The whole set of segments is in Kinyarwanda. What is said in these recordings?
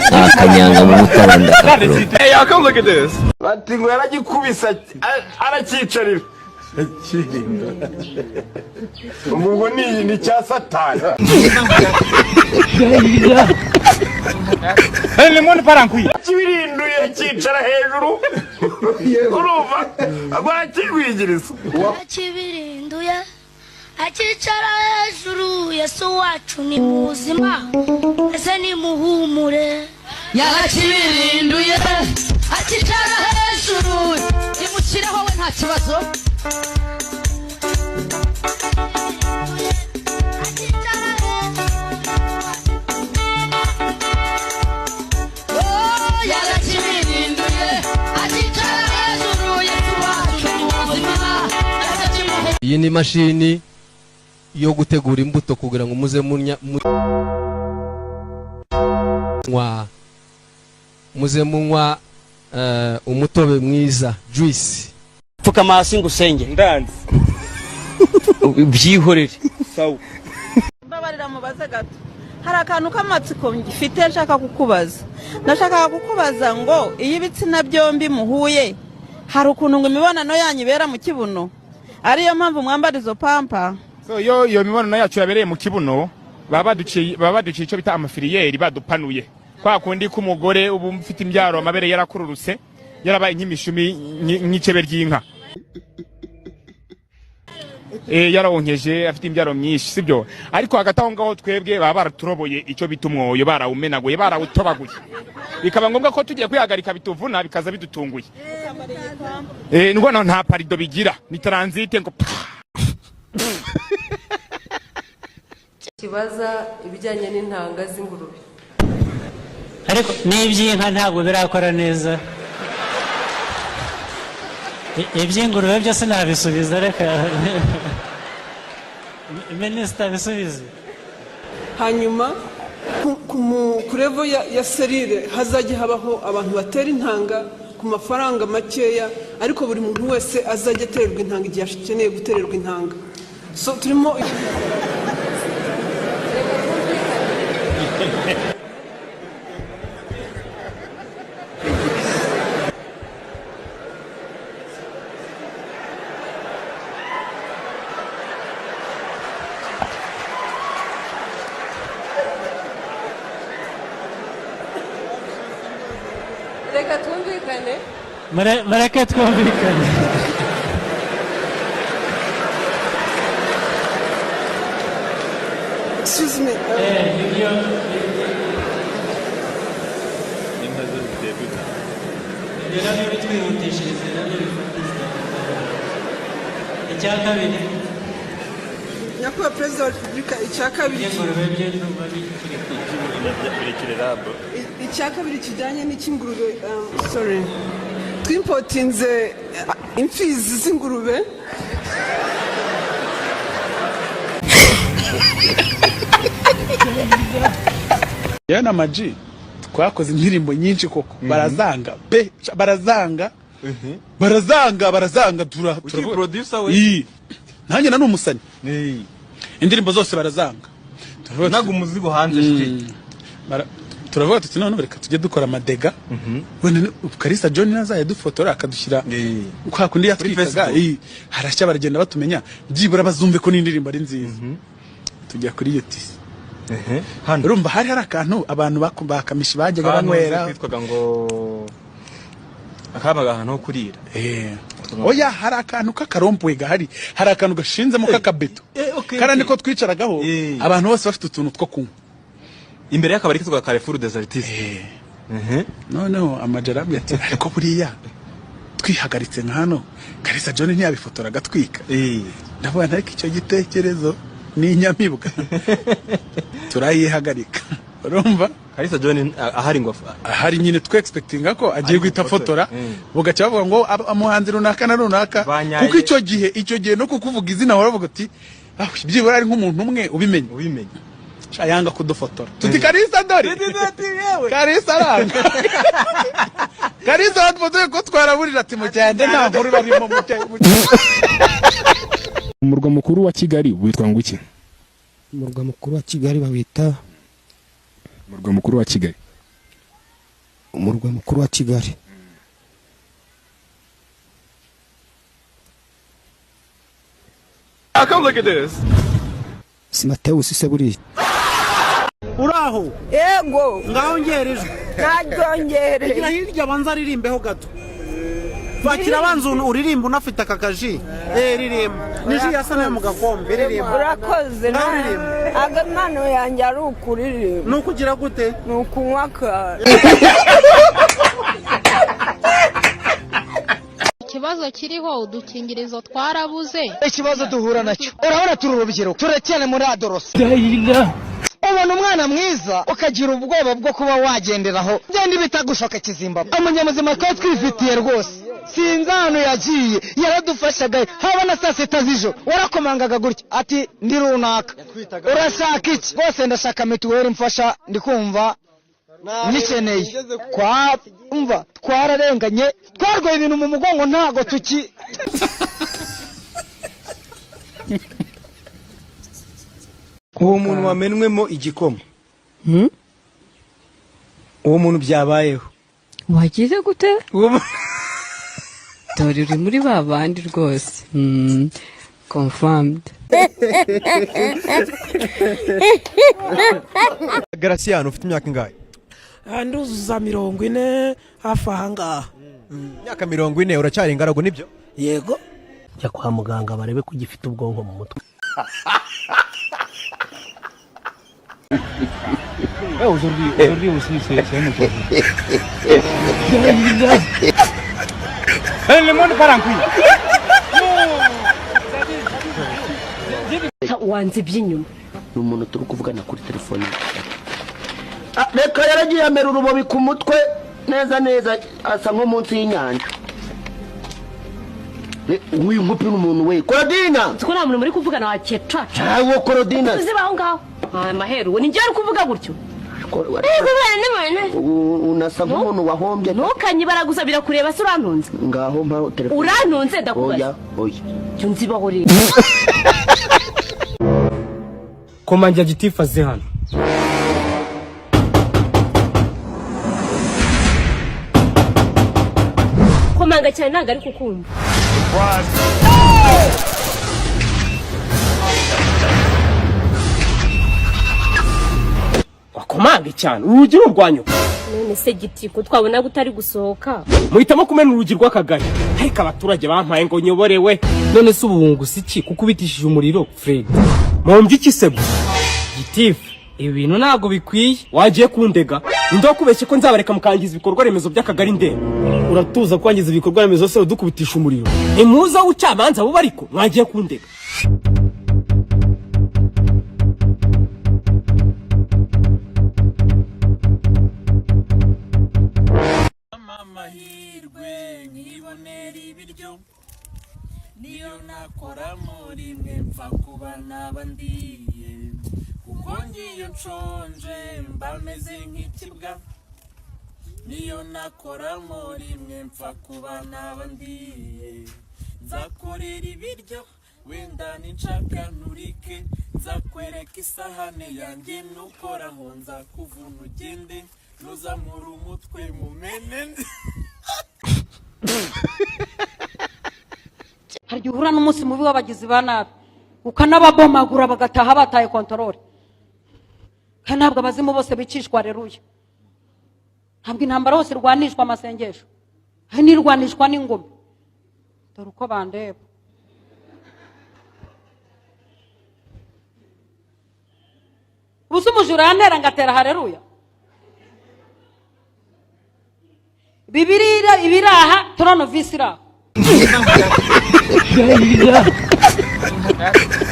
Nta kanyanga mu mutara ndakakuroga. Hey, y'all, come look at this. Bati ngo yaragikubise aracyicarira. Ubwo ni icya Satani. Kibirinduye cyicara hejuru, urumva barakigwigiriza. Akibirinduye akicara hejuru. Yesu wacu ni muzima, ese nimuhumure. Yarakibirinduye akicara hejuru, imushyireho we nta kibazo. Akicara hejuru. Oh, yarakibirinduye akicara hejuru. Yesu wacu ni muzima, ese kimuhe. Iyi ni imashini yo gutegura imbuto kugira ngo muze munywa umutobe mwiza, juice. Pfukama hasi ngusenge. Ndanze. Byihorere. Sawa. Mbabarira mubaze gato, hari akantu k'amatsiko ngifite nshaka kukubaza. Nashakaga kukubaza ngo iyo ibitsina byombi muhuye, hari ukuntu ngo imibonano yanyu ibera mu kibuno, ariyo mpamvu mwambara izo pampa? So iyo mibonano yacu yabereye mu kibuno, baba baduciye icyo bita amafiriyeri, badupanuye kwa kundi k'umugore uba ufite imbyaro, amabere yarakururutse, yarabaye nk'imishumi, nk'icebe ry'inka, yarawonkeje, afite imbyaro myinshi, sibyo? Ariko hagati aho ngaho twebwe baba baraturoboye icyo bita umwoyo, barawumenaguye, barawutobaguye, bikaba ngombwa ko tugiye kwihagarika bituvuna, bikaza bidutunguye. Ndwana nta parido bigira, ni transit ngo pa. Kibaza ibijyanye n'intanga z'ingurube. Ariko n'iby'inka ntabwo birakora neza. Iby'ingurube byose nabisubiza, reka minisita abisubize. Hanyuma ku level ya cellule hazajya habaho abantu batera intanga ku mafaranga makeya, ariko buri muntu wese azajya atererwa intanga igihe akeneye gutererwa intanga. So turimo Reka twumvikane. Reka twumvikane. Mureke twumvikane. Excuse me. Ibyo nabyo bitwihutishirize, nabyo bifatishije. Icya kabiri. Nyakubahwa Perezida wa Repubulika, icya kabiri Iby'ingurube byo ndumva bikiri Icya kabiri kijyanye n'icy'ingurube, sorry, twimportinze imfizi z'ingurube. Yewe na Ama-G twakoze indirimbo nyinshi koko, barazanga pe, barazanga, barazanga, barazanga. Ukiri producer we? Ii. Nanjye nari umusani, indirimbo zose barazanga. Turavuga Naga umuzigo hanze street. Turavuga tuti none reka tujye dukora amadega, wenda Kalisa John nazajya dufotora akadushyira kwa kundi yatwikaga. Facebook. Ii, harashya, baragenda batumenya, byibura bazumve ko n'indirimbo ari nziza. Tujya kuri UTC. Hano. Urumva hari akantu abantu bakamishi bajyaga Ahantu banywera. Kwitwaga ngo akabaga ahantu ho kurira. Oya, hari akantu k'akarompuwe gahari, hari akantu gashinzemo k'akabeto kariya, niko twicaragaho, abantu bose bafite utuntu two kunywa. Imbere y'akabari kitwaga Carrefour des Artistes. Noneho Ama-G arambwira ati: "Ariko buriya twihagaritse nka hano, Kalisa John ntiyabifotora agatwika?" Ndavuga nti: "Ariko icyo gitekerezo ni inyamibwa." Turayihagarika, urumva. Kalisa John ahari ngo ahari nyine twe expectinga ko agiye Ari guhita gufotora. afotora, bugacya bavuga ngo umuhanzi runaka na runaka. Banyaye. Kuko icyo gihe no kukuvuga izina waravuga uti: "Ah, byibura ari nk'umuntu umwe ubimenye." Ubimenye. Sha, yanga kudufotora. Tuti: "Kalisa, dore Kalisa aranga." Kalisa badufotoye ko twaraburira, ati: "Mugende, nta nkuru barimo, mujye." Umurwa mukuru wa Kigali witwa ngo iki? Umurwa mukuru wa Kigali bawita Umurwa mukuru wa Kigali. Umurwa mukuru wa Kigali. Come look at this. Si Mateus se buriya? Uraho? Yego. Ngaho ngera ijwi. Ntaryongereye. Igira hirya, abanza aririmbeho gato. Bakira, abanza uririmba unafite aka kaji. Ririmba niji yasa nayo mu gakombe, ririmba. Urakoze. Ngaho ririmba. Agamano yanjye ari ukuririmba. Ni ukugira gute? Ni ukunywa kare. Ikibazo kiriho, udukingirizo twarabuze. Ikibazo duhura nacyo, urabona turi urubyiruko, turacyane muri adolescence. Ubona umwana mwiza ukagira ubwoba bwo kuba wagenderaho, genda ibitagushoka kizimbabwe. Umunyamuzima twari twifitiye rwose, sinzi ahantu yagiye, yaradufashaga haba na saa sita z'ijoro. Warakomangaga gutya ati: "Ndi runaka, urashaka iki?" "Rwose ndashaka mituweli mfasha, ndi kumva nyikeneye." Kwa umva twararenganye, twarwaye ibintu mu mugongo, ntago tuki. Uwo muntu wamenwemo igikoma, uwo muntu byabayeho. Wagize gute? Dore uri muri ba bandi rwose. Confirmed. Garasiyani, ufite imyaka ingahe? Nduzuza 40 hafi aha ngaha. Imyaka 40, uracyari ingaragu, nibyo? Yego. Jya kwa muganga barebe ko ugifite ubwonko mu mutwe. Aujourd'hui aussi, c'est un autre. Le monde part en couille. Wanze iby'inyuma. Ni umuntu turi kuvugana kuri telefone. Reka, yaragiye amera urubobi ku mutwe neza neza, asa nko munsi y'inyanja. Uyu nkupi n'umuntu we Korodina. Ko nta muntu muri kuvugana wa kecaca. Ntawo Korodina. Uzi aho ngaho maheru ni njye uri kuvuga gutyo? Unasa nk'umuntu wahombye. Ntukanyibara gusa, birakureba se? Urantunze? Ngaho mpa telefone. Urantunze ndakubaza. Oya, oya. Jya unzibaho rero. Komangira gitifu aze hano. Komanga cyane, ntabwo ari kukumva. Wakomange cyane, urugi ni urwanyu. None se gitifu, twabonaga utari gusohoka? Muhitamo kumena urugi rw'akagari, ariko abaturage bampaye ngo nyoborewe. None se ubu wunguse iki kuko ubitishije umuriro, Fred? Mumbye iki se bwo? Gitifu, ibi bintu ntabwo bikwiye. Wagiye kundega? Ninde wakubeshye ko nzabareka mukangiza ibikorwa remezo by'akagari ndeba? Uratuza kwangiza ibikorwa remezo se udukubitisha umuriro? Ntimuza ucamanza buba, ariko mwagiye kundega. Amahirwe nkibonera ibiryo, niyo nakoramo rimwe mpfa kuba naba ndiye, kuko ngiyo nshonje mba meze nk'ikibwa. Niyo nakoramo rimwe mpfa kuba naba ndiye. Nzakorera ibiryo, wenda ninshaka nturike, nzakwereka isahane yanjye, nukoraho nzakuvuna ugende, nuzamura umutwe mumene. Hari igihe uhura n'umunsi mubi w'abagizi ba nabi, ukanababomagura bagataha bataye contrôle. Kandi ntabwo abazimu bose bicishwa reruya, ntabwo intambara hose irwanishwa amasengesho, hari n'irwanishwa n'ingumi. Dore uko bandeba. Ubu se umujura yantera ngatera hareruya? Bibiri ibiri aha, tournevis iri aha.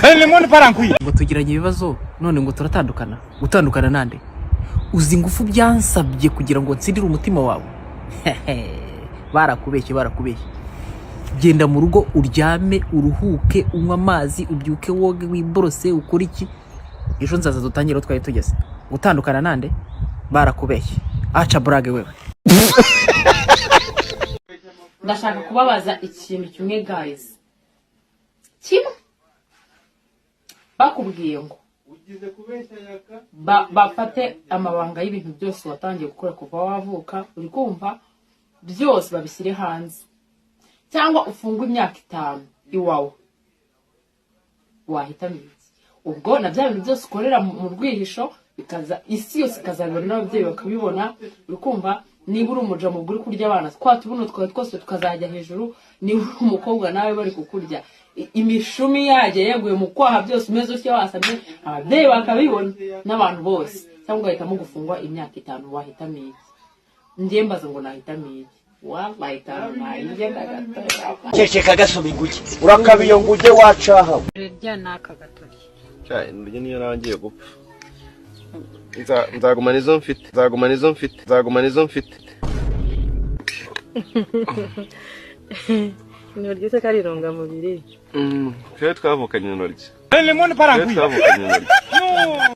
Le monde part en couille. Ngo tugiranye ibibazo none ngo turatandukana. Gutandukana nande? Uzi ingufu byansabye kugira ngo nsindire umutima wawe? Barakubeshye, barakubeshye. Genda mu rugo uryame, uruhuke, unywe amazi, ubyuke, woge, wiborose, ukore iki, ejo nzaza dutangire aho twari tugeze. Gutandukana nande? Barakubeshye, aca burage wewe. Ndashaka kubabaza ikintu kimwe, guys, kimwe. Bakubwiye ngo Bafate amabanga y'ibintu byose watangiye gukora kuva wavuka, uri kumva, byose babishyire hanze, cyangwa ufungwe imyaka 5 iwawe, wahitamo iki? Ubwo na bya bintu byose ukorera mu rwihisho bikaza isi yose ikazabibona n'ababyeyi bakabibona, uri kumva. Niba uri umujama ubwo uri kurya abana, twa tubuno twawe twose tukazajya hejuru. Niba uri umukobwa nawe bari kukurya imishumi yajya yeguye mu kwaha, byose umeze utya wasamye, ababyeyi bakabibona n'abantu bose, cyangwa ugahitamo gufungwa imyaka 5, wahitamo iki? Njye mbaza ngo nahitamo iki? Wallahi 5 nayigenda gato. Ceceka gasoma inguge, urakaba iyo nguge wacahawe. Rya n'aka gatoki. Indyo niyo narangiye gupfa. Nzagumana izo mfite, nzagumana izo mfite, nzagumana izo mfite. Intoryi se ko ari irungamubiri? Twebwe twavukanye intoryi. Le monde part en Twebwe couille. twavukanye intoryi. Non.